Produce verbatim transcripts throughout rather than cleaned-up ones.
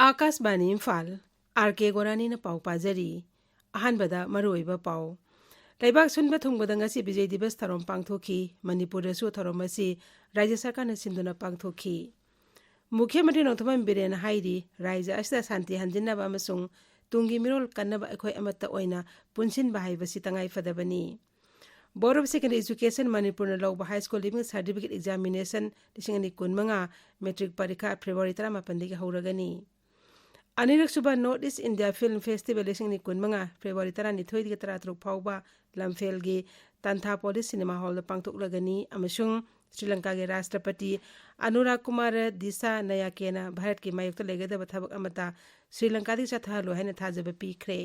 ꯑꯥꯀꯥꯁꯕꯥꯅꯤ Imphal, R ꯀꯦ ꯒꯣꯔꯥꯅꯤꯅ ꯄꯥꯎ ꯄꯥꯖꯔꯤ꯫ ꯑꯍꯥꯟꯕꯗ ꯃꯔꯨꯑꯣꯏꯕ ꯄꯥꯎ꯫ ꯂꯩꯕꯥꯛ ꯁꯤꯟꯕ ꯊꯨꯡꯕꯗ ꯉꯁꯤ ꯕꯤꯖꯣꯏ ꯗꯤꯕꯁ ꯊꯧꯔꯝ ꯄꯥꯡꯊꯣꯛꯈꯤ꯫ ꯃꯅꯤꯄꯨꯔꯗꯁꯨ ꯊꯧꯔꯝ ꯑꯁꯤ ꯔꯥꯖ꯭ꯌ ꯁꯔꯀꯥꯔꯅ ꯁꯤꯟꯗꯨꯅ ꯄꯥꯡꯊꯣꯛꯈꯤ꯫ ꯃꯨꯈ꯭ꯌ ꯃꯟꯇ꯭ꯔꯤ ꯅꯣꯡꯊꯣꯝꯕꯝ ꯕꯤꯔꯦꯟꯅ ꯍꯥꯏꯔꯤ, ꯔꯥꯖ꯭ꯌ ꯑꯁꯤꯗ ꯁꯥꯟꯇꯤ ꯍꯟꯖꯤꯟꯅꯕ ꯑꯃꯁꯨꯡ ꯇꯨꯡꯒꯤ ꯃꯤꯔꯣꯜ ꯀꯟꯅꯕ ꯑꯩꯈꯣꯏ ꯑꯃꯠꯇ ꯑꯣꯏꯅ ꯄꯨꯟꯁꯤꯟꯕ ꯍꯥꯏꯕꯁꯤ ꯇꯉꯥꯏ ꯐꯗꯕꯅꯤ꯫ Board of Secondary Education ꯃꯅꯤꯄꯨꯔꯅ ꯂꯧꯕ High School Leaving Certificate Examination ꯂꯤꯁꯤꯡ ꯑꯅꯤ ꯀꯨꯟꯃꯉꯥ ꯃꯦꯇ꯭ꯔꯤꯛ ꯄꯔꯤꯈꯥ February ꯇꯔꯥꯃꯥꯄꯟꯗꯒꯤ ꯍꯧꯔꯒꯅꯤ꯫ ꯑꯅꯤꯔꯛꯁꯨꯕ North East India Film Festival ꯂꯤꯁꯤꯡ ꯑꯅꯤ ꯀꯨꯟꯃꯉꯥ ꯐꯦꯕ꯭ꯔꯨꯋꯥꯔꯤ ꯇꯔꯥꯅꯤꯊꯣꯏꯗꯒꯤ ꯇꯔꯥꯇꯔꯨꯛ ꯐꯥꯎꯕ ꯂꯝꯐꯦꯜꯒꯤ ꯇꯥꯟꯊꯥꯄꯣꯂꯤꯁ ꯁꯤꯅꯦꯃꯥ ꯍꯣꯜꯗ ꯄꯥꯡꯊꯣꯛꯂꯒꯅꯤ ꯑꯃꯁꯨꯡ ꯁ꯭ꯔꯤ ꯂꯪꯀꯥꯒꯤ ꯔꯥꯁꯇ꯭ꯔꯄꯇꯤ ꯑꯅꯨꯔꯥ ꯀꯨꯃꯥꯔ ꯗꯤꯁꯥ ꯅꯌꯥꯀꯦꯅ ꯚꯥꯔꯠꯀꯤ ꯃꯥꯌꯣꯛꯇ ꯂꯩꯒꯗꯕ ꯊꯕꯛ ꯑꯃꯠꯇ ꯁ꯭ꯔꯤ ꯂꯪꯀꯥꯗꯒꯤ ꯆꯠꯊꯍꯜꯂꯣꯏ ꯍꯥꯏꯅ ꯊꯥꯖꯕ ꯄꯤꯈ꯭ꯔꯦ꯫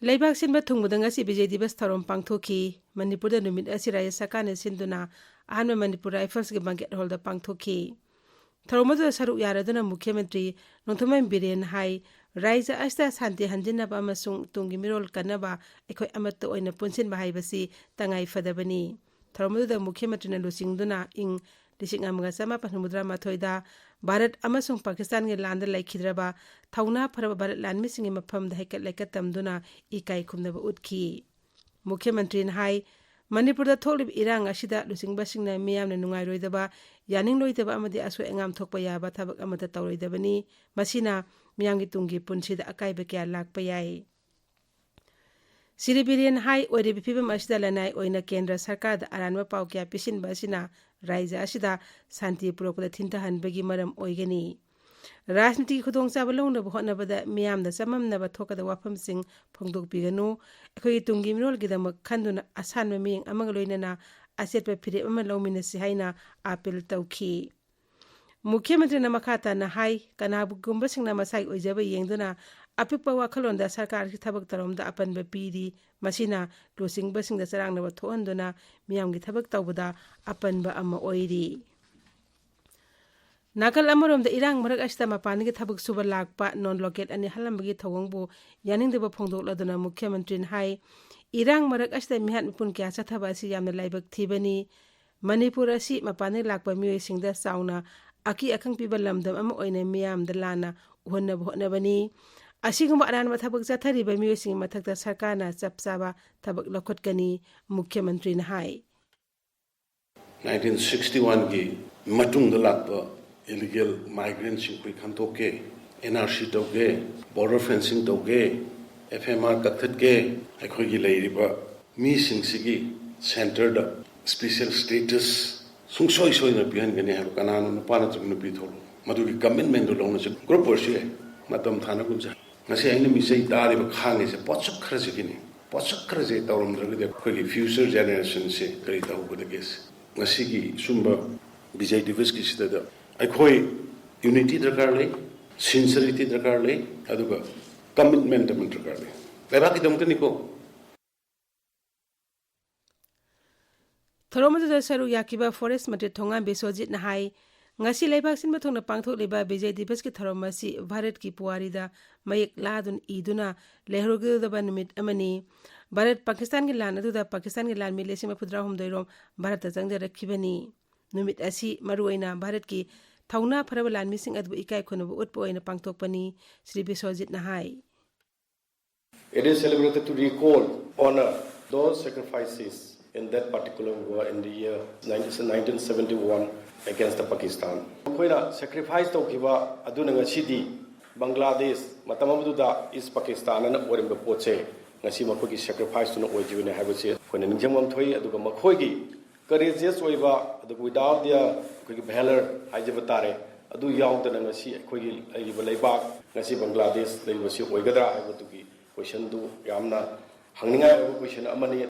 ꯂꯩꯕꯥꯛ ꯁꯤꯟꯕ ꯊꯨꯡꯕꯗ ꯉꯁꯤ ꯕꯤꯖꯣꯏ ꯗꯤꯕꯁ ꯊꯧꯔꯝ ꯄꯥꯡꯊꯣꯛꯈꯤ꯫ ꯃꯅꯤꯄꯨꯔꯗ ꯅꯨꯃꯤꯠ ꯑꯁꯤ ꯔꯥꯖ꯭ꯌ ꯁꯔꯀꯥꯔꯅ ꯁꯤꯟꯗꯨꯅ ꯑꯍꯥꯟꯕ ꯃꯅꯤꯄꯨꯔ ꯔꯥꯏꯐꯜꯁꯀꯤ ꯕꯪꯀꯦꯠ ꯍꯣꯜꯗ ꯄꯥꯡꯊꯣꯛꯈꯤ꯫ ꯊꯧꯔꯝ ꯑꯗꯨꯗ ꯁꯔꯨꯛ ꯌꯥꯔꯗꯨꯅ ꯃꯨꯈ꯭ꯌ ꯃꯟꯇ꯭ꯔꯤ ꯅꯣꯡꯊꯣꯝꯕꯝ ꯕꯤꯔꯦꯟ ꯍꯥꯏ, ꯔꯥꯖ꯭ꯌ ꯑꯁꯤꯗ ꯁꯥꯟꯇꯤ ꯍꯟꯖꯤꯟꯅꯕ ꯑꯃꯁꯨꯡ ꯇꯨꯡꯒꯤ ꯃꯤꯔꯣꯜ ꯀꯟꯅꯕ ꯑꯩꯈꯣꯏ ꯑꯃꯠꯇ ꯑꯣꯏꯅ ꯄꯨꯟꯁꯤꯟꯕ ꯍꯥꯏꯕꯁꯤ ꯇꯉꯥꯏ ꯐꯗꯕꯅꯤ꯫ ꯊꯧꯔꯝ ꯑꯗꯨꯗ ꯃꯨꯈ꯭ꯌ ꯃꯟꯇ꯭ꯔꯤꯅ ꯂꯨꯆꯤꯡꯗꯨꯅ ꯏꯪ ꯂꯤꯁꯤꯡ ꯑꯃꯒ ꯆꯃꯥꯄꯟ ꯍꯨꯝꯐꯨꯇꯔꯥ ꯃꯥꯊꯣꯏꯗ ꯚꯥꯔꯠ ꯑꯃꯁꯨꯡ ꯄꯥꯀꯤꯁꯇꯥꯟꯒꯤ ꯂꯥꯟꯗ ꯂꯩꯈꯤꯗ꯭ꯔꯕ ꯊꯧꯅꯥ ꯐꯔꯕ ꯚꯥꯔꯠ ꯂꯥꯟꯃꯤꯁꯤꯡꯒꯤ ꯃꯐꯝꯗ ꯍꯩꯀꯠ ꯂꯩꯀꯠ ꯇꯝꯗꯨꯅ ꯏꯀꯥꯏ ꯈꯨꯝꯅꯕ ꯎꯠꯈꯤ꯫ ꯃꯨꯈ꯭ꯌ ꯃꯟꯇ꯭ꯔꯤꯅ ꯍꯥꯏ, ꯃꯅꯤꯄꯨꯔꯗ ꯊꯣꯛꯂꯤꯕ ꯏꯔꯥꯡ ꯑꯁꯤꯗ ꯂꯨꯆꯤꯡꯕꯁꯤꯡꯅ ꯃꯤꯌꯥꯝꯅ ꯅꯨꯡꯉꯥꯏꯔꯣꯏꯗꯕ, ꯌꯥꯅꯤꯡꯂꯣꯏꯗꯕ ꯑꯃꯗꯤ ꯑꯁꯣꯏ ꯑꯉꯥꯝ ꯊꯣꯛꯄ ꯌꯥꯕ ꯊꯕꯛ ꯑꯃꯠꯇ ꯇꯧꯔꯣꯏꯗꯕꯅꯤ꯫ ꯃꯁꯤꯅ ꯃꯤꯌꯥꯝꯒꯤ ꯇꯨꯡꯒꯤ ꯄꯨꯟꯁꯤꯗ ꯑꯀꯥꯏꯕ ꯀꯌꯥ ꯂꯥꯛꯄ ꯌꯥꯏ꯫ ꯁ꯭ꯔꯤ ꯕꯤꯔꯦꯟ ꯍꯥꯏ, ꯑꯣꯏꯔꯤꯕ ꯐꯤꯕꯝ ꯑꯁꯤꯗ ꯂꯅꯥꯏ ꯑꯣꯏꯅ ꯀꯦꯟꯗ꯭ꯔ ꯁꯔꯀꯥꯔꯗ ꯑꯔꯥꯟꯕ ꯄꯥꯎ ꯀꯌꯥ ꯄꯤꯁꯤꯟꯕ ꯑꯁꯤꯅ ꯔꯥꯖ꯭ꯌ ꯑꯁꯤꯗ ꯁꯥꯟꯇꯤ ꯄꯨꯔꯛꯄꯗ ꯊꯤꯟꯊꯍꯟꯕꯒꯤ ꯃꯔꯝ ꯑꯣꯏꯒꯅꯤ꯫ ꯔꯥꯖꯅꯤꯇꯤꯒꯤ ꯈꯨꯗꯣꯡꯆꯥꯕ ꯂꯧꯅꯕ ꯍꯣꯠꯅꯕꯗ ꯃꯤꯌꯥꯝꯗ ꯆꯃꯝꯅꯕ ꯊꯣꯛꯀꯗꯕ ꯋꯥꯐꯝꯁꯤꯡ ꯐꯣꯡꯗꯣꯛꯄꯤꯒꯅꯨ꯫ ꯑꯩꯈꯣꯏꯒꯤ ꯇꯨꯡꯒꯤ ꯃꯤꯔꯣꯜꯒꯤꯗꯃꯛ ꯈꯟꯗꯨꯅ ꯑꯁꯥꯟꯕ ꯃꯤꯠꯌꯦꯡ ꯑꯃꯒ ꯂꯣꯏꯅꯅ ꯑꯆꯦꯠꯄ ꯐꯤꯔꯦꯞ ꯑꯃ ꯂꯧꯃꯤꯟꯅꯁꯤ ꯍꯥꯏꯅ ꯑꯥꯄꯤꯜ ꯇꯧꯈꯤ꯫ ꯃꯨꯈ꯭ꯌ ꯃꯟꯇ꯭ꯔꯤꯅ ꯃꯈꯥ ꯇꯥꯅ ꯍꯥꯏ, ꯀꯅꯥꯒꯨꯝꯕꯁꯤꯡꯅ ꯃꯁꯥꯒꯤ ꯑꯣꯏꯖꯕ ꯌꯦꯡꯗꯨꯅ ꯑꯄꯤꯛꯄ ꯋꯥꯈꯜꯂꯣꯟꯗ ꯁꯔꯀꯥꯔꯒꯤ ꯊꯕꯛ ꯊꯧꯔꯝꯗ ꯑꯄꯟꯕ ꯄꯤꯔꯤ, ꯃꯁꯤꯅ ꯂꯨꯆꯤꯡꯕꯁꯤꯡꯗ ꯆꯔꯥꯡꯅꯕ ꯊꯣꯛꯍꯟꯗꯨꯅ ꯃꯤꯌꯥꯝꯒꯤ ꯊꯕꯛ ꯇꯧꯕꯗ ꯑꯄꯟꯕ ꯑꯃ ꯑꯣꯏꯔꯤ꯫ ꯅꯥꯀꯜ ꯑꯃꯔꯣꯝꯗ ꯏꯔꯥꯡ ꯃꯔꯛ ꯑꯁꯤꯗ ꯃꯄꯥꯟꯗꯒꯤ ꯊꯕꯛ ꯁꯨꯕ ꯂꯥꯛꯄ ꯅꯣꯟ ꯂꯣꯀꯦꯜ ꯑꯅꯤ ꯍꯜꯂꯝꯕꯒꯤ ꯊꯧꯑꯣꯡꯕꯨ ꯌꯥꯅꯤꯡꯗꯕ ꯐꯣꯡꯗꯣꯛꯂꯗꯨꯅ ꯃꯨꯈ꯭ꯌ ꯃꯟꯇ꯭ꯔꯤꯅ ꯍꯥꯏ, ꯏꯔꯥꯡ ꯃꯔꯛ ꯑꯁꯤꯗ ꯃꯤꯍꯥꯠ ꯃꯤꯄꯨꯟ ꯀꯌꯥ ꯆꯠꯊꯕ ꯑꯁꯤ ꯌꯥꯝꯅ ꯂꯥꯏꯕꯛ ꯊꯤꯕꯅꯤ꯫ ꯃꯅꯤꯄꯨꯔ ꯑꯁꯤ ꯃꯄꯥꯟꯗꯒꯤ ꯂꯥꯛꯄ ꯃꯤꯑꯣꯏꯁꯤꯡꯗ ꯆꯥꯎꯅ ꯑꯀꯤ ꯑꯈꯪ ꯄꯤꯕ ꯂꯝꯗꯝ ꯑꯃ ꯑꯣꯏꯅ ꯃꯤꯌꯥꯝꯗ ꯂꯥꯟꯅ ꯎꯍꯟꯅꯕ ꯍꯣꯠꯅꯕꯅꯤ꯫ ꯑꯁꯤꯒꯨꯝꯕ ꯑꯔꯥꯟꯕ ꯊꯕꯛ ꯆꯠꯊꯔꯤꯕ ꯃꯤꯑꯣꯏꯁꯤꯡꯒꯤ ꯃꯊꯛꯇ ꯁꯔꯀꯥꯔꯅ ꯆꯞ ꯆꯥꯕ ꯊꯕꯛ ꯂꯧꯈꯠꯀꯅꯤ, ꯃꯨꯈ꯭ꯌ ꯃꯟꯇ꯭ꯔꯤꯅ ꯍꯥꯏ꯫ ꯅꯥꯏꯟꯇꯤꯟ ꯁꯤꯛꯁꯇꯤ ꯋꯥꯟꯒꯤ ꯃꯇꯨꯡꯗ ꯂꯥꯛꯄ ꯏꯂꯤꯒꯦꯜ ꯃꯥꯏꯒ꯭ꯔꯦꯟꯁꯤꯡ ꯑꯩꯈꯣꯏ ꯈꯟꯗꯣꯛꯀꯦ, ꯑꯦꯟ ꯑꯥꯔ ꯁꯤ ꯇꯧꯒꯦ, ꯕꯣꯔꯗꯔ ꯐꯦꯟꯁꯤꯡ ꯇꯧꯒꯦ, ꯑꯦꯐ ꯑꯦꯝ ꯑꯥꯔ ꯀꯛꯊꯠꯀꯦ, ꯑꯩꯈꯣꯏꯒꯤ ꯂꯩꯔꯤꯕ ꯃꯤꯁꯤꯡꯁꯤꯒꯤ ꯁꯦꯟꯇꯔꯗ ꯁ꯭ꯄꯦꯁꯦꯜ ꯁ꯭ꯇꯦꯇꯁ ꯁꯨꯡꯁꯣꯏ ꯁꯣꯏꯗꯅ ꯄꯤꯍꯟꯒꯅꯤ ꯍꯥꯏꯕ ꯀꯅꯥꯅꯣ ꯅꯨꯄꯥ ꯅꯠꯇ꯭ꯔꯒ ꯅꯨꯄꯤ ꯊꯣꯛꯂꯣ, ꯃꯗꯨꯒꯤ ꯀꯃꯤꯠꯃꯦꯟꯗꯨ ꯂꯧꯅꯁꯤ꯫ ꯒ꯭ꯔꯨꯞ ꯑꯣꯏꯔꯁꯨ ꯌꯥꯏ, ꯃꯇꯝ ꯊꯥꯅꯒꯨꯝꯁꯦ꯫ ꯉꯁꯤ ꯑꯩꯅ ꯃꯤꯆꯩ ꯇꯥꯔꯤꯕ ꯈꯥꯡꯉꯤꯁꯦ ꯄꯣꯠꯁꯛ ꯈꯔꯁꯤꯒꯤꯅꯤ꯫ ꯄꯣꯠꯁꯛ ꯈꯔꯁꯦ ꯇꯧꯔꯝꯗ꯭ꯔꯒꯗꯤ ꯑꯩꯈꯣꯏꯒꯤ ꯐ꯭ꯌꯨꯆꯔ ꯖꯦꯅꯦꯔꯦꯁꯟꯁꯦ ꯀꯔꯤ ꯇꯧꯒꯗꯒꯦ? ꯉꯁꯤꯒꯤ ꯁꯨꯝꯕ ꯕꯤꯖꯩ ꯗꯤꯕꯁꯀꯤꯁꯤꯗ ꯑꯩꯈꯣꯏ ꯌꯨꯅꯤꯇꯤ ꯗꯔꯀꯥꯔ ꯂꯩ, ꯁꯤꯟꯁꯔꯤꯇꯤ ꯗꯔꯀꯥꯔ ꯂꯩ, ꯑꯗꯨꯒ ꯀꯃꯤꯠꯃꯦꯟ ꯑꯃ ꯗꯔꯀꯥꯔ ꯂꯩ꯫ ꯂꯩꯕꯥꯛꯀꯤꯗꯃꯛꯇꯅꯤꯀꯣ꯫ ꯊꯧꯔꯝ ꯑꯗꯨꯗ ꯁꯔꯨꯛ ꯌꯥꯈꯤꯕ ꯐꯣꯔꯦꯁ ꯃꯟꯇ꯭ꯔꯤ ꯊꯣꯉꯥꯝ ꯕꯤꯁ꯭ꯋꯖꯤꯠꯅ ꯍꯥꯏ, ꯉꯁꯤ ꯂꯩꯕꯥꯛ ꯁꯤꯟꯕ ꯊꯨꯡꯅ ꯄꯥꯡꯊꯣꯛꯂꯤꯕ ꯕꯤꯖꯩ ꯗꯤꯕꯁꯀꯤ ꯊꯧꯔꯝ ꯑꯁꯤ ꯚꯥꯔꯠꯀꯤ ꯄꯨꯋꯥꯔꯤꯗ ꯃꯌꯦꯛ ꯂꯥꯗꯨꯅ ꯏꯗꯨꯅ ꯂꯩꯍꯧꯔꯒꯗꯕ ꯅꯨꯃꯤꯠ ꯑꯃꯅꯤ꯫ ꯚꯥꯔꯠ ꯄꯥꯀꯤꯁꯇꯥꯟꯒꯤ ꯂꯥꯟ ꯑꯗꯨꯗ ꯄꯥꯀꯤꯁꯇꯥꯟꯒꯤ ꯂꯥꯟꯃꯤ ꯂꯤꯁꯤꯡ ꯃꯔꯤꯐꯨꯇꯔꯥꯍꯨꯝꯗꯣꯏ ꯔꯣꯝ ꯚꯥꯔꯠꯇ ꯆꯪꯖꯔꯛꯈꯤꯕꯅꯤ꯫ ꯅꯨꯃꯤꯠ ꯑꯁꯤ ꯃꯔꯨꯑꯣꯏꯅ ꯚꯥꯔꯠꯀꯤ ꯊꯧꯅꯥ ꯐꯔꯕ ꯂꯥꯟꯃꯤꯁꯤꯡ ꯑꯗꯨꯕꯨ ꯏꯀꯥꯏ ꯈꯨꯝꯅꯕ ꯎꯠꯄ ꯑꯣꯏꯅ ꯄꯥꯡꯊꯣꯛꯄꯅꯤ, ꯁ꯭ꯔꯤ ꯕꯤꯁ꯭ꯋꯖꯤꯠꯅ ꯍꯥꯏ꯫ It is celebrated to recall, honor those sacrifices in that particular war in the year nineteen seventy-one against the Pakistan. ꯃꯈꯣꯏꯅ ꯁꯦꯀ꯭ꯔꯤꯐꯥꯏꯁ ꯇꯧꯈꯤꯕ ꯑꯗꯨꯅ ꯉꯁꯤꯗꯤ ꯕꯪꯒ꯭ꯂꯥꯗꯦꯁ, ꯃꯇꯝ ꯑꯃꯗꯨꯗ ꯏꯁ ꯄꯥꯀꯤꯁꯇꯥꯟ ꯑꯅ ꯑꯣꯏꯔꯝꯕ ꯄꯣꯠꯁꯦ ꯉꯁꯤ ꯃꯈꯣꯏꯒꯤ ꯁꯦꯀ꯭ꯔꯤꯐꯥꯏꯁꯇꯨꯅ ꯑꯣꯏꯈꯤꯕꯅꯤ ꯍꯥꯏꯕꯁꯤ ꯑꯩꯈꯣꯏꯅ ꯅꯤꯡꯁꯤꯡꯕ ꯊꯣꯛꯏ꯫ ꯑꯗꯨꯒ ꯃꯈꯣꯏꯒꯤ ꯀꯔꯦꯖꯤꯌꯁ ꯑꯣꯏꯕ, ꯑꯗꯨꯒ without their ꯑꯩꯈꯣꯏꯒꯤ valor ꯍꯥꯏꯖꯕ ꯇꯥꯔꯦ, ꯑꯗꯨ ꯌꯥꯎꯗꯅ ꯉꯁꯤ ꯑꯩꯈꯣꯏꯒꯤ ꯂꯩꯔꯤꯕ ꯂꯩꯕꯥꯛ, ꯉꯁꯤ ꯕꯪꯒ꯭ꯂꯥꯗꯦꯁ ꯂꯩꯔꯤꯕꯁꯤ ꯑꯣꯏꯒꯗ꯭ꯔꯥ ꯍꯥꯏꯕꯗꯨꯒꯤ ꯀꯣꯏꯁꯟꯗꯨ ꯌꯥꯝꯅ ꯍꯪꯅꯤꯡꯉꯥꯏ ꯑꯣꯏꯕ ꯀꯣꯏꯁꯟ ꯑꯃꯅꯤ꯫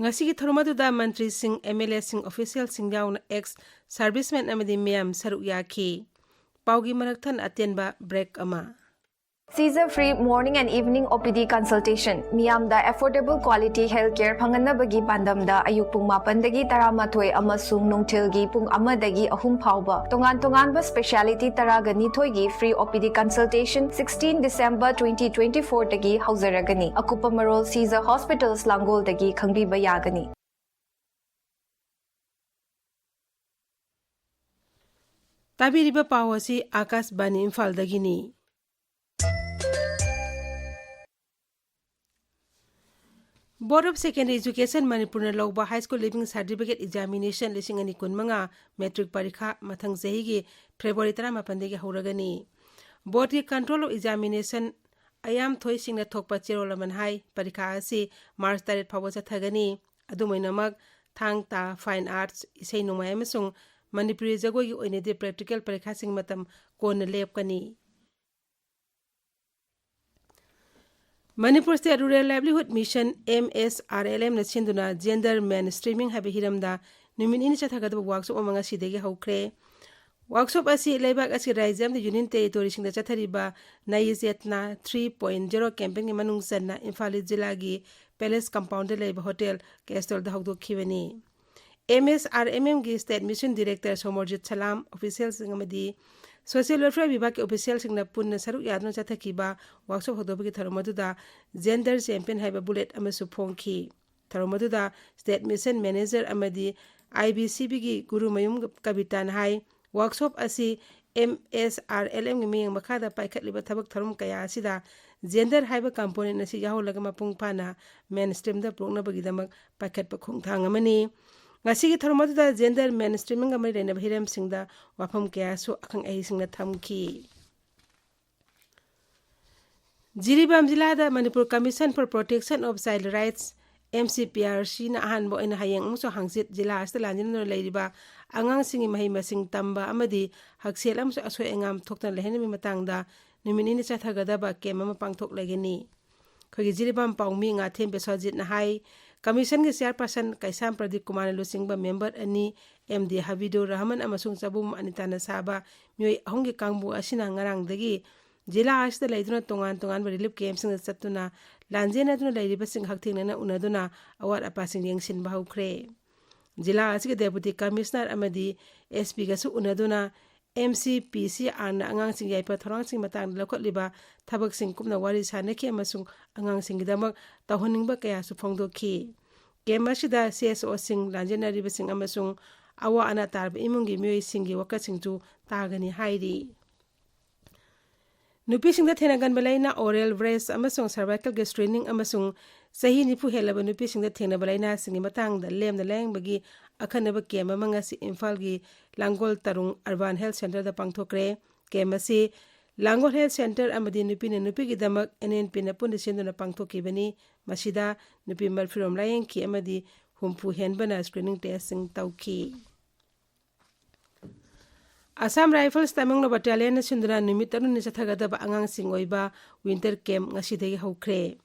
ꯉꯁꯤꯒꯤ ꯊꯧꯔꯝ ꯑꯗꯨꯗ ꯃꯟꯇ꯭ꯔꯤꯁꯤꯡ, ꯑꯦꯝ ꯑꯦꯜ ꯑꯦꯁꯤꯡ, ꯑꯣꯐꯤꯁꯤꯌꯦꯜꯁꯤꯡ ꯌꯥꯎꯅ ꯑꯦꯛꯁ ꯁꯥꯔꯚꯤꯁꯃꯦꯟ ꯑꯃꯗꯤ ꯃꯤꯌꯥꯝ ꯁꯔꯨꯛ ꯌꯥꯈꯤ꯫ ꯄꯥꯎꯒꯤ ꯃꯔꯛ ꯊꯠꯅ ꯑꯇꯦꯟꯕ ꯕ꯭ꯔꯦꯛ ꯑꯃ꯫ Seizure free morning and evening O P D consultation. ꯃꯤꯌꯥꯝꯗ affordable quality health care ꯐꯪꯍꯟꯅꯕꯒꯤ ꯄꯥꯟꯗꯝꯗ ꯑꯌꯨꯛ ꯄꯨꯡ ꯃꯥꯄꯟꯗꯒꯤ ꯇꯔꯥꯃꯥꯊꯣꯏ ꯑꯃꯁꯨꯡ ꯅꯨꯡꯊꯤꯜꯒꯤ ꯄꯨꯡ ꯑꯃꯗꯒꯤ ꯑꯍꯨꯝ ꯐꯥꯎꯕ ꯇꯣꯉꯥꯟ ꯇꯣꯉꯥꯟꯕ speciality ꯇꯔꯥꯒ ꯅꯤꯊꯣꯏꯒꯤ free O P D consultation sixteen December twenty twenty-four ꯗꯒꯤ ꯍꯧꯖꯔꯒꯅꯤ꯫ ꯑꯀꯨꯞꯄ ꯃꯔꯣꯜ Seizure Hospitals ꯂꯥꯡꯒꯣꯜꯗꯒꯤ ꯈꯪꯕꯤꯕ ꯌꯥꯒꯅꯤ꯫ ꯇꯥꯕꯤꯔꯤꯕ ꯄꯥꯎ ꯑꯁꯤ ꯑꯥꯀꯥꯁꯕꯥꯅꯤ ꯏꯝꯐꯥꯜꯗꯒꯤꯅꯤ꯫ Board of Secondary Education ꯃꯅꯤꯄꯨꯔꯅ ꯂꯧꯕ High School Leaving Certificate Examination ꯂꯤꯁꯤꯡ ꯑꯅꯤ ꯀꯨꯟꯃꯉꯥ ꯃꯦꯇ꯭ꯔꯤꯛ ꯄꯔꯤꯈꯥ ꯃꯊꯪ ꯆꯍꯤꯒꯤ ꯐꯦꯕ꯭ꯔꯨꯋꯥꯔꯤ ꯇꯔꯥꯃꯥꯄꯟꯗꯒꯤ ꯍꯧꯔꯒꯅꯤ꯫ Boardꯀꯤ Control of Examination ꯑꯌꯥꯝꯊꯣꯏ ꯁꯤꯡꯅ ꯊꯣꯛꯄ ꯆꯦꯔꯣꯜ ꯑꯃꯅ ꯍꯥꯏ, ꯄꯔꯤꯈꯥ ꯑꯁꯤ ꯃꯥꯔꯆ ꯇꯔꯦꯠ ꯐꯥꯎꯕ ꯆꯠꯊꯒꯅꯤ꯫ ꯑꯗꯨꯝ ꯑꯣꯏꯅꯃꯛ, ꯊꯥꯡ ꯇꯥ, Fine Arts, ꯏꯁꯩ ꯅꯣꯡꯃꯥꯏ ꯑꯃꯁꯨꯡ ꯃꯅꯤꯄꯨꯔꯤ ꯖꯒꯣꯏꯒꯤ ꯑꯣꯏꯅꯗꯤ practical ꯄꯔꯤꯈꯥꯁꯤꯡꯒꯤ ꯃꯇꯝ ꯀꯣꯟꯅ ꯂꯦꯞꯀꯅꯤ꯫ Manipur State Rural Livelihood Mission, M S R L M ꯅ ꯁꯤꯟꯗꯨꯅ Gender Mainstreaming ꯍꯥꯏꯕ ꯍꯤꯔꯝꯗ ꯅꯨꯃꯤꯠ ꯅꯤꯅꯤ ꯆꯠꯊꯒꯗꯕ workshop ꯑꯃ ꯉꯁꯤꯗꯒꯤ ꯍꯧꯈ꯭ꯔꯦ꯫ Workshop ꯑꯁꯤ ꯂꯩꯕꯥꯛ ꯑꯁꯤ ꯔꯥꯖ꯭ꯌ ꯑꯃꯗꯤ Union Territoryꯁꯤꯡꯗ ꯆꯠꯊꯔꯤꯕ ꯅꯌꯤ ꯆꯦꯇꯅꯥ three point zero campaignꯒꯤ ꯃꯅꯨꯡ ꯆꯟꯅ ꯏꯝꯐꯥꯜ East ꯖꯤꯂꯥꯒꯤ Palace Compoundꯗ ꯂꯩꯕ Hotel Castrolꯗ ꯍꯧꯗꯣꯛꯈꯤꯕꯅꯤ꯫ M S R M Mꯒꯤ State Mission Director Somorjit ꯁꯂꯥꯝ, officialꯁꯤꯡ ꯑꯃꯗꯤ Social Welfare ꯕꯤꯚꯥꯒꯀꯤ officialꯁꯤꯡꯅ ꯄꯨꯟꯅ ꯁꯔꯨꯛ ꯌꯥꯗꯨꯅ ꯆꯠꯊꯈꯤꯕ workshop ꯍꯧꯗꯣꯛꯄꯒꯤ ꯊꯧꯔꯝ ꯑꯗꯨꯗ Gender Champion ꯍꯥꯏꯕ booklet ꯑꯃꯁꯨ ꯐꯣꯡꯈꯤ꯫ ꯊꯧꯔꯝ ꯑꯗꯨꯗ State Mission Manager ꯑꯃꯗꯤ I B C Bꯒꯤ Gurumayum ꯀꯕꯤꯇꯥꯅ high, workshop ꯑꯁꯤ M S R L Mꯒꯤ ꯃꯤꯠꯌꯦꯡ ꯃꯈꯥꯗ ꯄꯥꯏꯈꯠꯂꯤꯕ ꯊꯕꯛ ꯊꯧꯔꯝ ꯀꯌꯥ ꯑꯁꯤꯗ gender ꯍꯥꯏꯕ component ꯑꯁꯤ ꯌꯥꯎꯍꯜꯂꯒ ꯃꯄꯨꯡ ꯐꯥꯅ mainstreamꯗ ꯄꯨꯔꯛꯅꯕꯒꯤꯗꯃꯛ ꯄꯥꯏꯈꯠꯄ ꯈꯣꯡꯊꯥꯡ ꯑꯃꯅꯤ꯫ ꯉꯁꯤꯒꯤ ꯊꯧꯔꯝ ꯑꯗꯨꯗ gender mainstreamingꯒ ꯃꯔꯤ ꯂꯩꯅꯕ ꯍꯤꯔꯝꯁꯤꯡꯗ ꯋꯥꯐꯝ ꯀꯌꯥꯁꯨ ꯑꯈꯪ ꯑꯍꯩꯁꯤꯡꯅ ꯊꯝꯈꯤ꯫ ꯖꯤꯔꯤꯕꯥꯝ ꯖꯤꯂꯥꯗ Manipur Commission for Protection of Child Rights, M C P R Cꯅ ꯑꯍꯥꯟꯕ ꯑꯣꯏꯅ ꯍꯌꯦꯡ ꯑꯃꯁꯨꯡ ꯍꯪꯆꯤꯠ ꯖꯤꯂꯥ ꯑꯁꯤꯗ ꯂꯥꯟꯖꯦꯟꯗꯨꯅ ꯂꯩꯔꯤꯕ ꯑꯉꯥꯡꯁꯤꯡꯒꯤ ꯃꯍꯩ ꯃꯁꯤꯡ ꯇꯝꯕ ꯑꯃꯗꯤ ꯍꯛꯁꯦꯜ ꯑꯃꯁꯨꯡ ꯑꯁꯣꯏ ꯑꯉꯥꯝ ꯊꯣꯛꯇꯅ ꯂꯩꯍꯟꯅꯕꯒꯤ ꯃꯇꯥꯡꯗ ꯅꯨꯃꯤꯠ ꯅꯤꯅꯤ ꯆꯠꯊꯒꯗꯕ camp ꯑꯃ ꯄꯥꯡꯊꯣꯛꯂꯒꯅꯤ꯫ ꯑꯩꯈꯣꯏꯒꯤ ꯖꯤꯔꯤꯕꯥꯝ ꯄꯥꯎꯃꯤ ꯉꯥꯊꯦꯝ ꯕꯤꯁ꯭ꯋꯥꯖꯤꯠꯅ ꯍꯥꯏ, Commissionꯒꯤ chairperson ꯀꯩꯁꯥꯝ ꯄ꯭ꯔꯗꯤꯞ ꯀꯨꯃꯥꯔꯅ ꯂꯨꯆꯤꯡꯕ member ꯑꯅꯤ, M D ꯍꯕꯤꯗꯨꯔ ꯔꯍꯃꯟ ꯑꯃꯁꯨꯡ ꯆꯕꯨꯝ ꯑꯅꯤꯇꯥꯅ ꯁꯥꯕ ꯃꯤꯑꯣꯏ ꯑꯍꯨꯝꯒꯤ ꯀꯥꯡꯕꯨ ꯑꯁꯤꯅ ꯉꯔꯥꯡꯗꯒꯤ ꯖꯤꯂꯥ ꯑꯁꯤꯗ ꯂꯩꯗꯨꯅ ꯇꯣꯉꯥꯟ ꯇꯣꯉꯥꯟꯕ relief campꯁꯤꯡꯗ ꯆꯠꯇꯨꯅ ꯂꯥꯟꯖꯦꯟꯅꯗꯨꯅ ꯂꯩꯔꯤꯕꯁꯤꯡ ꯍꯛꯊꯦꯡꯅꯅ ꯎꯅꯗꯨꯅ ꯑꯋꯥꯠ ꯑꯄꯥꯁꯤꯡ ꯌꯦꯡꯁꯤꯟꯕ ꯍꯧꯈ꯭ꯔꯦ꯫ ꯖꯤꯂꯥ ꯑꯁꯤꯒꯤ Deputy Commissioner ꯑꯃꯗꯤ S Pꯒꯁꯨ ꯎꯅꯗꯨꯅ M C P C Rꯅ ꯑꯉꯥꯡꯁꯤꯡ ꯌꯥꯏꯐ ꯊꯧꯔꯥꯡꯁꯤꯡ ꯃꯇꯥꯡꯗ ꯂꯧꯈꯠꯂꯤꯕ ꯊꯕꯛꯁꯤꯡ ꯀꯨꯞꯅ ꯋꯥꯔꯤ ꯁꯥꯅꯈꯤ ꯑꯃꯁꯨꯡ ꯑꯉꯥꯡꯁꯤꯡꯒꯤꯗꯃꯛ ꯇꯧꯍꯟꯅꯤꯡꯕ ꯀꯌꯥꯁꯨ ꯐꯣꯡꯗꯣꯛꯈꯤ꯫ Camp ꯑꯁꯤꯗ C S Oꯁꯤꯡ, ꯂꯥꯟꯖꯦꯟꯅꯔꯤꯕꯁꯤꯡ ꯑꯃꯁꯨꯡ ꯑꯋꯥ ꯑꯅꯥ ꯇꯥꯔꯕ ꯏꯃꯨꯡꯒꯤ ꯃꯤꯑꯣꯏꯁꯤꯡꯒꯤ ꯋꯥꯀꯠꯁꯤꯡꯁꯨ ꯇꯥꯒꯅꯤ ꯍꯥꯏꯔꯤ꯫ ꯅꯨꯄꯤꯁꯤꯡꯗ ꯊꯦꯡꯅꯒꯟꯕ ꯂꯥꯏꯅꯥ oral rash ꯑꯃꯁꯨꯡ cervicalꯒꯤ screening ꯑꯃꯁꯨꯡ ꯆꯍꯤ ꯅꯤꯐꯨ ꯍꯦꯜꯂꯕ ꯅꯨꯄꯤꯁꯤꯡꯗ ꯊꯦꯡꯅꯕ ꯂꯥꯏꯅꯥꯁꯤꯡꯒꯤ ꯃꯇꯥꯡꯗ ꯂꯦꯝꯅ ꯂꯥꯌꯦꯡꯕꯒꯤ ꯑꯈꯟꯅꯕ camp ꯑꯃ ꯉꯁꯤ ꯏꯝꯐꯥꯜꯒꯤ ꯂꯥꯡꯒꯣꯜ ꯇꯔꯨꯡ Urban Health Centreꯗ ꯄꯥꯡꯊꯣꯛꯈ꯭ꯔꯦ꯫ Camp ꯑꯁꯤ ꯂꯥꯡꯒꯣꯜ Health Centre ꯑꯃꯗꯤ ꯅꯨꯄꯤꯅ ꯅꯨꯄꯤꯒꯤꯗꯃꯛ N N Pꯅ ꯄꯨꯟꯅ ꯁꯤꯟꯗꯨꯅ ꯄꯥꯡꯊꯣꯛꯈꯤꯕꯅꯤ꯫ ꯃꯁꯤꯗ ꯅꯨꯄꯤ ꯃꯔꯐꯨꯔꯣꯝ ꯂꯥꯌꯦꯡꯈꯤ ꯑꯃꯗꯤ ꯍꯨꯝꯐꯨ ꯍꯦꯟꯕꯅ screening testꯁꯤꯡ ꯇꯧꯈꯤ꯫ Assam Rifles ꯇꯃꯦꯡꯂꯣꯡ Battalionꯅ ꯁꯤꯟꯗꯨꯅ ꯅꯨꯃꯤꯠ ꯇꯔꯨꯛꯅꯤ ꯆꯠꯊꯒꯗꯕ ꯑꯉꯥꯡꯁꯤꯡ ꯑꯣꯏꯕ winter camp ꯉꯁꯤꯗꯒꯤ ꯍꯧꯈ꯭ꯔꯦ꯫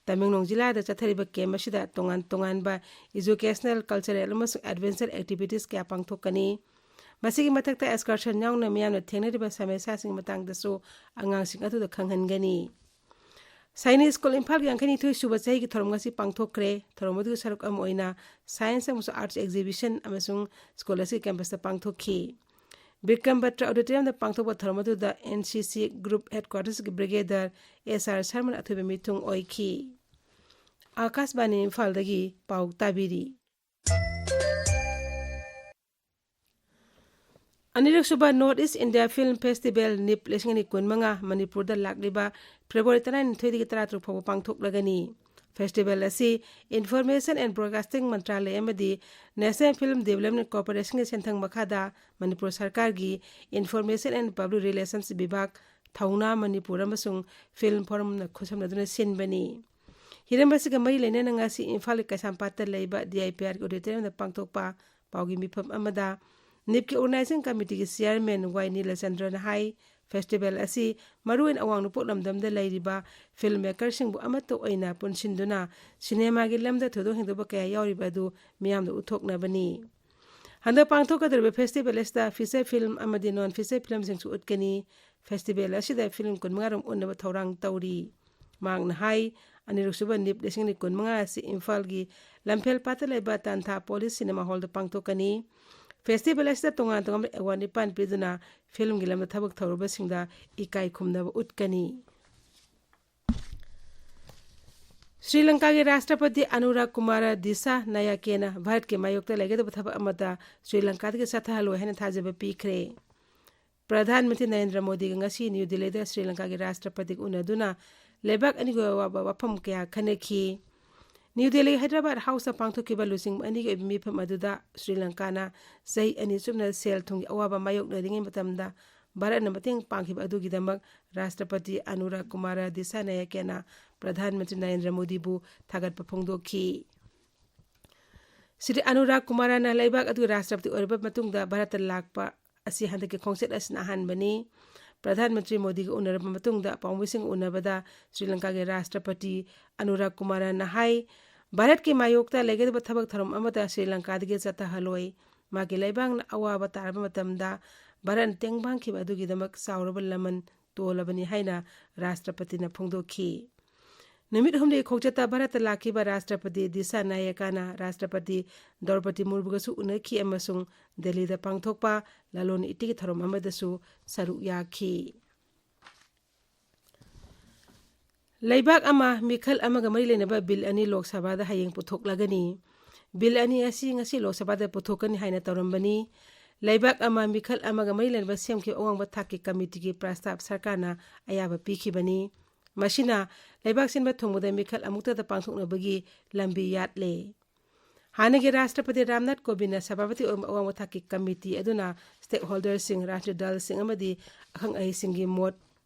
ꯇꯃꯦꯡꯂꯣꯡ ꯖꯤꯂꯥꯗ ꯆꯠꯊꯔꯤꯕ camp ꯑꯁꯤꯗ ꯇꯣꯉꯥꯟ ꯇꯣꯉꯥꯟꯕ educational, cultural ꯑꯃꯁꯨꯡ adventure activities ꯀꯌꯥ ꯄꯥꯡꯊꯣꯛꯀꯅꯤ꯫ ꯃꯁꯤꯒꯤ ꯃꯊꯛꯇ excursion ꯌꯥꯎꯅ ꯃꯤꯌꯥꯝꯅ ꯊꯦꯡꯅꯔꯤꯕ ꯁꯃꯁ꯭ꯌꯥꯁꯤꯡꯒꯤ ꯃꯇꯥꯡꯗꯁꯨ ꯑꯉꯥꯡꯁꯤꯡ ꯑꯗꯨꯗ ꯈꯪꯍꯟꯒꯅꯤ꯫ ꯁꯥꯏꯅꯤꯛ ꯁ꯭ꯀꯨꯜ ꯏꯝꯐꯥꯜꯒꯤ ꯌꯥꯡꯈꯩꯅꯤꯊꯣꯏ ꯁꯨꯕ ꯆꯍꯤꯒꯤ ꯊꯧꯔꯝ ꯉꯁꯤ ꯄꯥꯡꯊꯣꯛꯈ꯭ꯔꯦ꯫ ꯊꯧꯔꯝ ꯑꯗꯨꯒꯤ ꯁꯔꯨꯛ ꯑꯃ ꯑꯣꯏꯅ science ꯑꯃꯁꯨꯡ arts exhibition ꯑꯃꯁꯨꯡ ꯁ꯭ꯀꯨꯜ ꯑꯁꯤꯒꯤ campusꯇ ꯄꯥꯡꯊꯣꯛꯈꯤ꯫ ꯕꯤꯀ꯭ꯔꯝ ꯕꯠꯇ꯭ꯔ Auditoriumꯗ ꯄꯥꯡꯊꯣꯛꯄ ꯊꯧꯔꯝ ꯑꯗꯨꯗ N C C group headquartersꯀꯤ brigadier S R Sharman ꯑꯊꯣꯏꯕ ꯃꯤꯊꯨꯡ ꯑꯣꯏꯈꯤ꯫ ꯑꯥꯀꯥꯁꯕꯥꯅꯤ ꯏꯝꯐꯥꯜꯗꯒꯤ ꯄꯥꯎ ꯇꯥꯕꯤꯔꯤ꯫ ꯑꯅꯤꯔꯛꯁꯨꯕ North East India Film Festival, NEEF ꯂꯤꯁꯤꯡ ꯑꯅꯤ ꯀꯨꯟꯃꯉꯥ ꯃꯅꯤꯄꯨꯔꯗ ꯂꯥꯛꯂꯤꯕ February ꯇꯔꯥꯅꯤꯊꯣꯏꯗꯒꯤ ꯇꯔꯥꯇꯔꯨꯛ ꯐꯥꯎꯕ ꯄꯥꯡꯊꯣꯛꯂꯒꯅꯤ꯫ Festival ꯑꯁꯤ Information and Broadcasting ꯃꯟꯇ꯭ꯔꯥꯂꯌ ꯑꯃꯗꯤ National Film Development Corporationꯒꯤ ꯁꯦꯟꯊꯪ ꯃꯈꯥꯗ ꯃꯅꯤꯄꯨꯔ ꯁꯔꯀꯥꯔꯒꯤ Information and Public Relations ꯕꯤꯚꯥꯒ ꯊꯧꯅꯥ ꯃꯅꯤꯄꯨꯔ ꯑꯃꯁꯨꯡ Film Forumꯅ ꯈꯨꯠꯁꯝꯅꯗꯨꯅ ꯁꯤꯟꯕꯅꯤ꯫ ꯍꯤꯔꯝ ꯑꯁꯤꯒ ꯃꯔꯤ ꯂꯩꯅꯅ ꯉꯁꯤ ꯏꯝꯐꯥꯜꯒꯤ ꯀꯩꯁꯥꯝꯄꯥꯠꯇ ꯂꯩꯕ D I P Rꯒꯤ Auditoriumꯗ ꯄꯥꯡꯊꯣꯛꯄ ꯄꯥꯎꯒꯤ ꯃꯤꯐꯝ ꯑꯃꯗ NEEFꯀꯤ Organizing Committeeꯒꯤ Chairman Y ꯅꯤꯂꯆꯟꯗ꯭ꯔꯅ ꯍꯥꯏ, festival ꯑꯁꯤ ꯃꯔꯨꯑꯣꯏꯅ ꯑꯋꯥꯡ ꯅꯣꯡꯄꯣꯛ ꯂꯝꯗꯝꯗ ꯂꯩꯔꯤꯕ filmmakerꯁꯤꯡꯕꯨ ꯑꯃꯠꯇ ꯑꯣꯏꯅ ꯄꯨꯟꯁꯤꯟꯗꯨꯅ ꯁꯤꯅꯦꯃꯥꯒꯤ ꯂꯝꯗ ꯊꯣꯏꯗꯣꯛ ꯍꯦꯟꯗꯣꯛꯄ ꯀꯌꯥ ꯌꯥꯎꯔꯤꯕ ꯑꯗꯨ ꯃꯤꯌꯥꯝꯗ ꯎꯠꯊꯣꯛꯅꯕꯅꯤ꯫ ꯍꯟꯗꯛ ꯄꯥꯡꯊꯣꯛꯀꯗꯧꯔꯤꯕ ꯐꯦꯁꯇꯤꯚꯦꯜ ꯑꯁꯤꯗ ꯐꯤꯆꯔ ꯐꯤꯂꯝ ꯑꯃꯗꯤ ꯅꯣꯟ ꯐꯤꯆꯔ ꯐꯤꯂꯝꯁꯤꯡꯁꯨ ꯎꯠꯀꯅꯤ꯫ ꯐꯦꯁꯇꯤꯚꯦꯜ ꯑꯁꯤꯗ ꯐꯤꯂꯝ ꯀꯨꯟꯃꯉꯥ ꯔꯣꯝ ꯎꯠꯅꯕ ꯊꯧꯔꯥꯡ ꯇꯧꯔꯤ꯫ ꯃꯍꯥꯛꯅ ꯍꯥꯏ, ꯑꯅꯤꯔꯛ ꯁꯨꯕ ꯅꯤꯞ ꯂꯤꯁꯤꯡ ꯑꯅꯤ ꯀꯨꯟꯃꯉꯥ ꯑꯁꯤ ꯏꯝꯐꯥꯜꯒꯤ ꯂꯝꯐꯦꯜ ꯄꯥꯠꯇ ꯂꯩꯕ ꯇꯥꯟꯊꯥ ꯄꯣꯂꯤꯁ ꯁꯤꯅꯦꯃꯥ ꯍꯣꯜꯗ ꯄꯥꯡꯊꯣꯛꯀꯅꯤ꯫ ꯐꯦꯁꯇꯤꯚꯦꯜ ꯑꯁꯤꯗ ꯇꯣꯉꯥꯟ ꯇꯣꯉꯥꯟꯕ ꯑꯦꯋꯥꯔꯗ ꯅꯤꯄꯥꯟ ꯄꯤꯗꯨꯅ ꯐꯤꯂꯝꯒꯤ ꯂꯝꯗ ꯊꯕꯛ ꯇꯧꯔꯨꯕꯁꯤꯡꯗ ꯏꯀꯥꯏ ꯈꯨꯝꯅꯕ ꯎꯠꯀꯅꯤ꯫ ꯁ꯭ꯔꯤ ꯂꯪꯀꯥꯒꯤ ꯔꯥꯁꯇ꯭ꯔꯄꯇꯤ ꯑꯅꯨꯔꯥꯒ ꯀꯨꯃꯥꯔ ꯗꯤꯁꯥ ꯅꯥꯌꯥꯀꯦꯅ ꯚꯥꯔꯠꯀꯤ ꯃꯥꯌꯣꯛꯇ ꯂꯩꯒꯗꯕ ꯊꯕꯛ ꯑꯃꯠꯇ ꯁ꯭ꯔꯤ ꯂꯪꯀꯥꯗꯒꯤ ꯆꯠꯊꯍꯜꯂꯣꯏ ꯍꯥꯏꯅ ꯊꯥꯖꯕ ꯄꯤꯈ꯭ꯔꯦ꯫ ꯄ꯭ꯔꯙꯥꯟ ꯃꯟꯇ꯭ꯔꯤ ꯅꯔꯦꯟꯗ꯭ꯔ ꯃꯣꯗꯤꯒ ꯉꯁꯤ ꯅ꯭ꯌꯨ ꯗꯤꯜꯂꯤꯗ ꯁ꯭ꯔꯤ ꯂꯪꯀꯥꯒꯤ ꯔꯥꯁꯇ꯭ꯔꯄꯇꯤꯒ ꯎꯅꯗꯨꯅ ꯂꯩꯕꯥꯛ ꯑꯅꯤꯒꯤ ꯑꯣꯏꯕ ꯋꯥꯐꯝ ꯀꯌꯥ ꯈꯟꯅꯈꯤ꯫ ꯅ꯭ꯌꯨ ꯗꯤꯜꯂꯤ ꯍꯥꯏꯗ꯭ꯔꯕꯥꯗ ꯍꯥꯎꯁꯇ ꯄꯥꯡꯊꯣꯛꯈꯤꯕ ꯂꯨꯆꯤꯡꯕ ꯑꯅꯤꯒꯤ ꯑꯣꯏꯕ ꯃꯤꯐꯝ ꯑꯗꯨꯗ ꯁ꯭ꯔꯤ ꯂꯪꯀꯥꯅ ꯆꯍꯤ ꯑꯅꯤ ꯆꯨꯞꯅ ꯁꯦꯜ ꯊꯨꯝꯒꯤ ꯑꯋꯥꯕ ꯃꯥꯌꯣꯛꯅꯔꯤꯉꯩ ꯃꯇꯝꯗ ꯚꯥꯔꯠꯅ ꯃꯇꯦꯡ ꯄꯥꯡꯈꯤꯕ ꯑꯗꯨꯒꯤꯗꯃꯛ ꯔꯥꯁꯇ꯭ꯔꯄꯇꯤ ꯑꯅꯨꯔꯥꯒ ꯀꯨꯃꯥꯔ ꯗꯤꯁꯥꯅꯥꯌꯀꯦꯅ ꯄ꯭ꯔꯙꯥꯟ ꯃꯟꯇ꯭ꯔꯤ ꯅꯔꯦꯟꯗ꯭ꯔ ꯃꯣꯗꯤꯕꯨ ꯊꯥꯒꯠꯄ ꯐꯣꯡꯗꯣꯛꯈꯤ꯫ ꯁ꯭ꯔꯤ ꯑꯅꯨꯔꯥꯒ ꯀꯨꯃꯥꯔꯅ ꯂꯩꯕꯥꯛ ꯑꯗꯨꯒꯤ ꯔꯥꯁꯇ꯭ꯔꯄꯇꯤ ꯑꯣꯏꯔꯕ ꯃꯇꯨꯡꯗ ꯚꯥꯔꯠꯇ ꯂꯥꯛꯄ ꯑꯁꯤ ꯍꯟꯗꯛꯀꯤ ꯈꯣꯡꯆꯠ ꯑꯁꯤꯅ ꯑꯍꯥꯟꯕꯅꯤ꯫ ꯄ꯭ꯔꯙꯥꯟ ꯃꯟꯇ꯭ꯔꯤ ꯃꯣꯗꯤꯒ ꯎꯅꯔꯕ ꯃꯇꯨꯡꯗ ꯄꯥꯎꯃꯤꯁꯤꯡꯒ ꯎꯅꯕꯗ ꯁ꯭ꯔꯤ ꯂꯪꯀꯥꯒꯤ ꯔꯥꯁꯇ꯭ꯔꯄꯇꯤ ꯑꯅꯨꯔꯥꯒ ꯀꯨꯃꯥꯔꯅ ꯍꯥꯏ, ꯚꯥꯔꯠꯀꯤ ꯃꯥꯌꯣꯛꯇ ꯂꯩꯒꯗꯕ ꯊꯕꯛ ꯊꯧꯔꯝ ꯑꯃꯠꯇ ꯁ꯭ꯔꯤ ꯂꯪꯀꯥꯗꯒꯤ ꯆꯠꯊꯍꯜꯂꯣꯏ꯫ ꯃꯥꯒꯤ ꯂꯩꯕꯥꯛꯅ ꯑꯋꯥꯕ ꯇꯥꯔꯕ ꯃꯇꯝꯗ ꯚꯥꯔꯠꯅ ꯇꯦꯡꯕꯥꯡꯈꯤꯕ ꯑꯗꯨꯒꯤꯗꯃꯛ ꯆꯥꯎꯔꯕ ꯂꯃꯟ ꯇꯣꯜꯂꯕꯅꯤ ꯍꯥꯏꯅ ꯔꯥꯁꯇ꯭ꯔꯄꯇꯤꯅ ꯐꯣꯡꯗꯣꯛꯈꯤ꯫ ꯅꯨꯃꯤꯠ ꯍꯨꯝꯅꯤꯒꯤ ꯈꯣꯡꯆꯠꯇ ꯚꯥꯔꯠꯇ ꯂꯥꯛꯈꯤꯕ ꯔꯥꯁꯇ꯭ꯔꯄꯇꯤ ꯗꯤꯁꯥ ꯅꯥꯌꯀꯥꯅ ꯔꯥꯁꯇ꯭ꯔꯄꯇꯤ ꯗ꯭ꯔꯧꯄꯗꯤ ꯃꯨꯔꯃꯨꯒꯁꯨ ꯎꯅꯈꯤ ꯑꯃꯁꯨꯡ ꯗꯦꯜꯂꯤꯗ ꯄꯥꯡꯊꯣꯛꯄ ꯂꯂꯣꯟ ꯏꯇꯤꯛꯀꯤ ꯊꯧꯔꯝ ꯑꯃꯗꯁꯨ ꯁꯔꯨꯛ ꯌꯥꯈꯤ꯫ ꯂꯩꯕꯥꯛ ꯑꯃ ꯃꯤꯈꯜ ꯑꯃꯒ ꯃꯔꯤ ꯂꯩꯅꯕ ꯕꯤꯜ ꯑꯅꯤ ꯂꯣꯛ ꯁꯚꯥꯗ ꯍꯌꯦꯡ ꯄꯨꯊꯣꯛꯂꯒꯅꯤ꯫ ꯕꯤꯜ ꯑꯅꯤ ꯑꯁꯤ ꯉꯁꯤ ꯂꯣꯛ ꯁꯚꯥꯗ ꯄꯨꯊꯣꯛꯀꯅꯤ ꯍꯥꯏꯅ ꯇꯧꯔꯝꯕꯅꯤ꯫ ꯂꯩꯕꯥꯛ ꯑꯃ ꯃꯤꯈꯜ ꯑꯃꯒ ꯃꯔꯤ ꯂꯩꯅꯕ ꯁꯦꯝꯈꯤꯕ ꯑꯋꯥꯡꯕ ꯊꯥꯛꯀꯤ ꯀꯃꯤꯇꯤꯒꯤ ꯄ꯭ꯔꯁꯇꯥꯕ ꯁꯔꯀꯥꯔꯅ ꯑꯌꯥꯕ ꯄꯤꯈꯤꯕꯅꯤ꯫ ꯃꯁꯤꯅ ꯂꯩꯕꯥꯛ ꯁꯤꯟꯕ ꯊꯨꯡꯕꯗ ꯃꯤꯈꯜ ꯑꯃꯨꯛꯇꯗ ꯄꯥꯡꯊꯣꯛꯅꯕꯒꯤ ꯂꯝꯕꯤ ꯌꯥꯠꯂꯦ꯫ ꯍꯥꯟꯅꯒꯤ ꯔꯥꯁꯇ꯭ꯔꯄꯇꯤ ꯔꯥꯝꯅꯥꯊ ꯀꯣꯕꯤꯟꯗꯅ ꯁꯚꯥꯄꯇꯤ ꯑꯣꯏꯕ ꯑꯋꯥꯡꯕ ꯊꯥꯛꯀꯤ ꯀꯃꯤꯇꯤ ꯑꯗꯨꯅ ꯁ꯭ꯇꯦꯛꯍꯣꯜꯗꯔꯁꯤꯡ, ꯔꯥꯖꯅꯤꯇꯤ ꯗꯜꯁꯤꯡ ꯑꯃꯗꯤ ꯑꯈꯪ ꯑꯍꯩꯁꯤꯡꯒꯤ ꯃꯣꯠ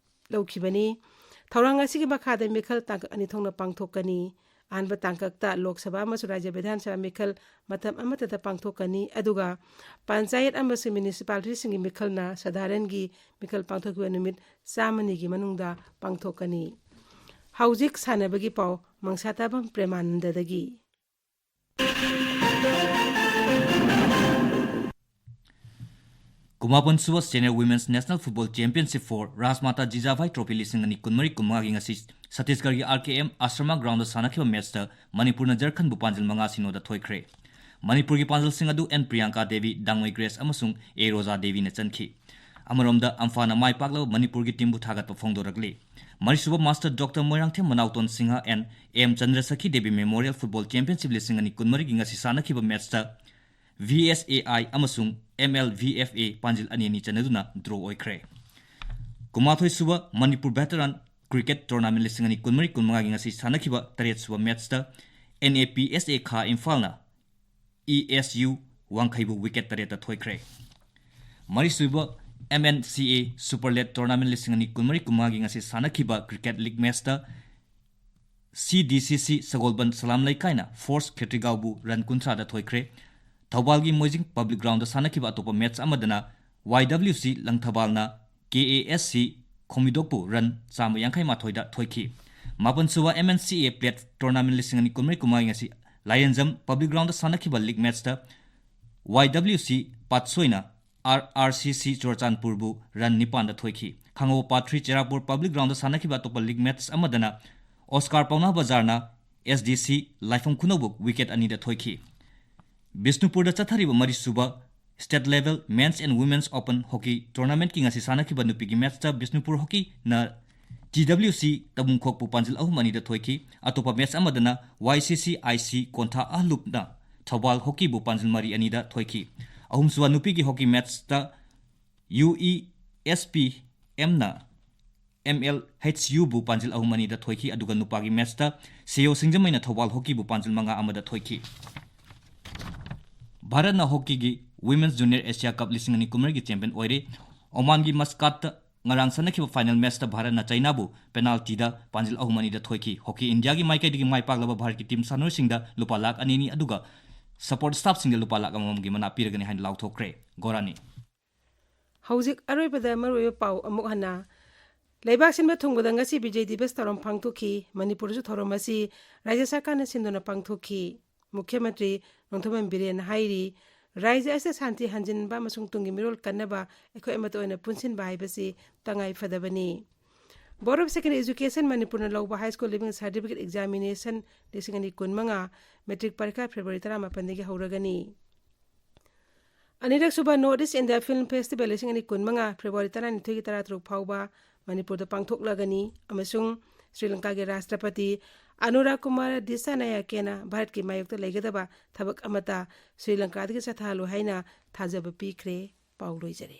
ꯂꯧꯈꯤꯕꯅꯤ꯫ ꯊꯧꯔꯥꯡ ꯑꯁꯤꯒꯤ ꯃꯈꯥꯗ ꯃꯤꯈꯜ ꯇꯥꯡꯀꯛ ꯑꯅꯤ ꯊꯣꯛꯅ ꯄꯥꯡꯊꯣꯛꯀꯅꯤ꯫ ꯑꯍꯥꯟꯕ ꯇꯥꯡꯀꯛꯇ ꯂꯣꯛ ꯁꯚꯥ ꯑꯃꯁꯨꯡ ꯔꯥꯖ꯭ꯌ ꯕꯤꯙꯥꯟ ꯁꯚꯥ ꯃꯤꯈꯜ ꯃꯇꯝ ꯑꯃꯠꯇꯗ ꯄꯥꯡꯊꯣꯛꯀꯅꯤ, ꯑꯗꯨꯒ ꯄꯟꯆꯥꯌꯠ ꯑꯃꯁꯨꯡ ꯃ꯭ꯌꯨꯅꯤꯁꯤꯄꯥꯂꯤꯇꯤꯁꯤꯡꯒꯤ ꯃꯤꯈꯜꯅ ꯁꯥꯙꯥꯔꯟꯒꯤ ꯃꯤꯈꯜ ꯄꯥꯡꯊꯣꯛꯈꯤꯕ ꯅꯨꯃꯤꯠ ꯆꯥꯝꯃꯅꯤꯒꯤ ꯃꯅꯨꯡꯗ ꯄꯥꯡꯊꯣꯛꯀꯅꯤ꯫ ꯍꯧꯖꯤꯛ ꯁꯥꯟꯅꯕꯒꯤ ꯄꯥꯎ ꯃꯪꯁꯥꯇꯥꯕꯝ ꯄ꯭ꯔꯦꯃꯥꯅꯟꯗꯗꯒꯤ꯫ ꯀꯨꯟꯃꯥꯄꯟ ꯁꯨꯕ Senior Women's National Football Championship for Rajmata Jijabhai Trophy ꯂꯤꯁꯤꯡ ꯑꯅꯤ ꯀꯨꯟꯃꯔꯤ ꯀꯨꯟꯃꯉꯥꯒꯤ ꯉꯁꯤ ꯁꯠꯇꯤꯁꯒꯔꯒꯤ R K M Ashram Ground ꯗ ꯁꯥꯟꯅꯈꯤꯕ ꯃꯦꯠꯆꯇ ꯃꯅꯤꯄꯨꯔꯅ ꯖꯔꯈꯟꯕꯨ ꯄꯥꯟꯖꯤꯜ ꯃꯉꯥ ꯁꯤꯅꯣꯗ ꯊꯣꯏꯈ꯭ꯔꯦ꯫ ꯃꯅꯤꯄꯨꯔꯒꯤ ꯄꯥꯟꯖꯜꯁꯤꯡ ꯑꯗꯨ N ꯄ꯭ꯔꯤꯌꯥꯡꯀꯥ ꯗꯦꯕꯤ, ꯗꯥꯡꯃꯩ ꯒ꯭ꯔꯦꯁ ꯑꯃꯁꯨꯡ A ꯔꯣꯖꯥ ꯗꯦꯕꯤꯅ ꯆꯟꯈꯤ꯫ ꯑꯃꯔꯣꯝꯗ, ꯑꯝꯐꯥꯅ ꯃꯥꯏ ꯄꯥꯛꯂꯕ ꯃꯅꯤꯄꯨꯔꯒꯤ ꯇꯤꯝꯕꯨ ꯊꯥꯒꯠꯄ ꯐꯣꯡꯗꯣꯔꯛꯂꯤ꯫ ꯃꯔꯤꯁꯨꯕ Master Doctor Moirangthem ꯃꯅꯥꯎꯇꯣꯟ Singh and M ꯆꯟꯗ꯭ꯔꯁꯈꯤ Devi Memorial Football Championship ꯂꯤꯁꯤꯡ ꯑꯅꯤ ꯀꯨꯟꯃꯔꯤꯒꯤ ꯉꯁꯤ ꯁꯥꯟꯅꯈꯤꯕ ꯃꯦꯠꯆꯇ V S A I ꯑꯃꯁꯨꯡ M L V F A ꯄꯥꯟꯖꯤꯜ ꯑꯅꯤ ꯑꯅꯤ ꯆꯟꯅꯗꯨꯅ draw ꯑꯣꯏꯈ꯭ꯔꯦ꯫ ꯀꯨꯟꯃꯥꯊꯣꯏ ꯁꯨꯕ Manipur Veteran Cricket Tournament ꯂꯤꯁꯤꯡ ꯑꯅꯤ ꯀꯨꯟꯃꯔꯤ ꯀꯨꯟꯃꯉꯥꯒꯤ ꯉꯁꯤ ꯁꯥꯟꯅꯈꯤꯕ ꯇꯔꯦꯠ ꯁꯨꯕ ꯃꯦꯠꯆꯇ N A P S A ꯈꯥ ꯏꯝꯐꯥꯜꯅ E S U ꯋꯥꯡꯈꯩꯕꯨ wicket ꯇꯔꯦꯠꯇ ꯊꯣꯏꯈ꯭ꯔꯦ꯫ ꯃꯔꯤꯁꯨꯕ M N C A Super League Tournament ꯂꯤꯁꯤꯡ ꯑꯅꯤ ꯀꯨꯟꯃꯔꯤ ꯀꯨꯟꯃꯉꯥꯒꯤ ꯉꯁꯤ ꯁꯥꯟꯅꯈꯤꯕ cricket league matchꯇ C D C C ꯁꯒꯣꯜꯕꯟ ꯁꯂꯥꯝ ꯂꯩꯀꯥꯏꯅ Force ꯈꯦꯇ꯭ꯔꯤꯒꯥꯎꯕꯨ run ꯀꯨꯟꯊ꯭ꯔꯥꯗ ꯊꯣꯏꯈ꯭ꯔꯦ꯫ ꯊꯧꯕꯥꯜꯒꯤ ꯃꯣꯏꯖꯤꯡ Public Groundꯗ ꯁꯥꯟꯅꯈꯤꯕ ꯑꯇꯣꯞꯄ match ꯑꯃꯗꯅ Y W C ꯂꯪꯊꯕꯥꯜꯅ K A S C ꯈꯣꯃꯤꯗꯣꯛꯄꯨ run ꯆꯥꯝꯃ ꯌꯥꯡꯈꯩ ꯃꯥꯊꯣꯏꯗ ꯊꯣꯏꯈꯤ꯫ ꯃꯥꯄꯟ ꯁꯨꯕ M N C A Plate Tournament ꯂꯤꯁꯤꯡ ꯑꯅꯤ ꯀꯨꯟꯃꯔꯤ ꯀꯨꯟꯃꯉꯥꯒꯤ ꯉꯁꯤ ꯂꯥꯏꯔꯦꯟꯖꯝ Public Groundꯗ ꯁꯥꯟꯅꯈꯤꯕ league matchꯇ Y W C ꯄꯥꯠꯁꯣꯏꯅ R R C C ꯆꯨꯔꯆꯥꯟꯄꯨꯔꯕꯨ run ꯅꯤꯄꯥꯟꯗ ꯊꯣꯏꯈꯤ꯫ ꯈꯥꯉꯕꯣꯛ Part three ꯆꯦꯔꯥꯄꯨꯔ Public Groundꯗ ꯁꯥꯟꯅꯈꯤꯕ ꯑꯇꯣꯞꯄ league match ꯑꯃꯗꯅ Oscar ꯄꯥꯎꯅꯥ ꯕꯖꯥꯔꯅ S D C ꯂꯥꯏꯐꯝ ꯈꯨꯅꯧꯕꯨ wicket ꯑꯅꯤꯗ ꯊꯣꯏꯈꯤ꯫ ꯕꯤꯁꯅꯨꯄꯨꯔꯗ ꯆꯠꯊꯔꯤꯕ ꯃꯔꯤꯁꯨꯕ State Level Men's and Women's Open Hockey Tournamentꯀꯤ ꯉꯁꯤ ꯁꯥꯟꯅꯈꯤꯕ ꯅꯨꯄꯤꯒꯤ matchꯇ ꯕꯤꯁꯅꯨꯄꯨꯔ ꯍꯣꯀꯤꯅ T W C ꯇꯕꯨꯡꯈꯣꯛꯄꯨ ꯄꯥꯟꯖꯤꯜ ꯑꯍꯨꯝ ꯑꯅꯤꯗ ꯊꯣꯏꯈꯤ꯫ ꯑꯇꯣꯞꯄ match ꯑꯃꯗꯅ Y C C I C ꯀꯣꯟꯊꯥ ꯑꯍꯂꯨꯞꯅ Thoubal ꯍꯣꯀꯤꯕꯨ ꯄꯥꯟꯖꯤꯜ ꯃꯔꯤ ꯑꯅꯤꯗ ꯊꯣꯏꯈꯤ꯫ ꯑꯍꯨꯝꯁꯨꯕ ꯅꯨꯄꯤꯒꯤ ꯍꯣꯀꯤ matchꯇ U E S P Mꯅ M L H Uꯕꯨ ꯄꯥꯟꯖꯤꯜ ꯑꯍꯨꯝ ꯑꯅꯤꯗ ꯊꯣꯏꯈꯤ, ꯑꯗꯨꯒ ꯅꯨꯄꯥꯒꯤ matchꯇ ꯁꯤꯌꯣ ꯁꯤꯡꯖꯃꯩꯅ ꯊꯧꯕꯥꯜ ꯍꯣꯀꯤꯕꯨ ꯄꯥꯟꯖꯤꯜ ꯃꯉꯥ ꯑꯃꯗ ꯊꯣꯏꯈꯤ꯫ ꯚꯥꯔꯠꯅ ꯍꯣꯀꯤꯒꯤ Women's Junior Asia Cup ꯂꯤꯁꯤꯡ ꯑꯅꯤ ꯀꯨꯟꯃꯔꯤꯒꯤ champion ꯑꯣꯏꯔꯦ꯫ ꯑꯣꯃꯥꯟꯒꯤ ꯃꯁꯀꯥꯠꯇ ꯉꯔꯥꯡ ꯁꯥꯟꯅꯈꯤꯕ final matchꯇ ꯚꯥꯔꯠꯅ ꯆꯥꯏꯅꯥꯕꯨ penaltyꯗ ꯄꯥꯟꯖꯤꯜ ꯑꯍꯨꯝ ꯑꯅꯤꯗ ꯊꯣꯏꯈꯤ꯫ ꯍꯣꯀꯤ ꯏꯟꯗꯤꯌꯥꯒꯤ ꯃꯥꯏꯀꯩꯗꯒꯤ ꯃꯥꯏ ꯄꯥꯛꯂꯕ ꯚꯥꯔꯠꯀꯤ team ꯁꯥꯟꯅꯔꯣꯏꯁꯤꯡꯗ ꯂꯨꯄꯥ ꯂꯥꯈ ꯑꯅꯤꯅꯤ, ꯑꯗꯨꯒ support staffꯁꯤꯡꯗ ꯂꯨꯄꯥ ꯂꯥꯈ ꯑꯃꯃꯝꯒꯤ ꯃꯅꯥ ꯄꯤꯔꯒꯅꯤ ꯍꯥꯏꯅ ꯂꯥꯎꯊꯣꯛꯈ꯭ꯔꯦ꯫ ꯒꯣꯔꯥꯅꯤ꯫ ꯍꯧꯖꯤꯛ ꯑꯔꯣꯏꯕꯗ ꯃꯔꯨꯑꯣꯏꯕ ꯄꯥꯎ ꯑꯃꯨꯛ ꯍꯟꯅ꯫ ꯂꯩꯕꯥꯛ ꯁꯤꯟꯕ ꯊꯨꯡꯕꯗ ꯉꯁꯤ ꯕꯤꯖꯣꯏ ꯗꯤꯕꯁ ꯊꯧꯔꯝ ꯄꯥꯡꯊꯣꯛꯈꯤ꯫ ꯃꯅꯤꯄꯨꯔꯗꯁꯨ ꯊꯧꯔꯝ ꯑꯁꯤ ꯔꯥꯖ꯭ꯌ ꯁꯔꯀꯥꯔꯅ ꯁꯤꯟꯗꯨꯅ ꯄꯥꯡꯊꯣꯛꯈꯤ꯫ ꯃꯨꯈ꯭ꯌ ꯃꯟꯇ꯭ꯔꯤ ꯅꯣꯡꯊꯣꯝꯕꯝ ꯕꯤꯔꯦꯟꯅ ꯍꯥꯏꯔꯤ, ꯔꯥꯏꯖ꯭ꯌ ꯑꯁꯤꯗ ꯁꯥꯟꯇꯤ ꯍꯟꯖꯤꯟꯕ ꯑꯃꯁꯨꯡ ꯇꯨꯡꯒꯤ ꯃꯤꯔꯣꯜ ꯀꯟꯅꯕ ꯑꯩꯈꯣꯏ ꯑꯃꯠꯇ ꯑꯣꯏꯅ ꯄꯨꯟꯁꯤꯟꯕ ꯍꯥꯏꯕꯁꯤ ꯇꯉꯥꯏ ꯐꯗꯕꯅꯤ꯫ Board of Secondary Education ꯃꯅꯤꯄꯨꯔꯅ ꯂꯧꯕ High School Leaving Certificate Examination ꯂꯤꯁꯤꯡ ꯑꯅꯤ ꯀꯨꯟꯃꯉꯥ, ꯃꯦꯇ꯭ꯔꯤꯛ ꯄꯔꯤꯈꯥ February ꯇꯔꯥꯃꯥꯄꯟꯗꯒꯤ ꯍꯧꯔꯒꯅꯤ꯫ ꯑꯅꯤꯔꯛꯁꯨꯕ North East India Film Festival ꯂꯤꯁꯤꯡ ꯑꯅꯤ ꯀꯨꯟꯃꯉꯥ ꯐꯦꯕ꯭ꯔꯨꯋꯥꯔꯤ ꯇꯔꯥꯅꯤꯊꯣꯏꯒꯤ ꯇꯔꯥꯇꯔꯨꯛ ꯐꯥꯎꯕ ꯃꯅꯤꯄꯨꯔꯗ ꯄꯥꯡꯊꯣꯛꯂꯒꯅꯤ ꯑꯃꯁꯨꯡ ꯁ꯭ꯔꯤ ꯂꯪꯀꯥꯒꯤ ꯔꯥꯁꯇ꯭ꯔꯄꯇꯤ ꯑꯅꯨꯔꯥ ꯀꯨꯃꯥꯔ ꯗꯤꯁꯥꯅꯥꯌꯀꯦꯅ ꯚꯥꯔꯠꯀꯤ ꯃꯥꯌꯣꯛꯇ ꯂꯩꯒꯗꯕ ꯊꯕꯛ ꯑꯃꯠꯇ ꯁ꯭ꯔꯤ ꯂꯪꯀꯥꯗꯒꯤ ꯆꯠꯊꯍꯜꯂꯣꯏ ꯍꯥꯏꯅ ꯊꯥꯖꯕ ꯄꯤꯈ꯭ꯔꯦ꯫ ꯄꯥꯎ ꯂꯣꯏꯖꯔꯦ꯫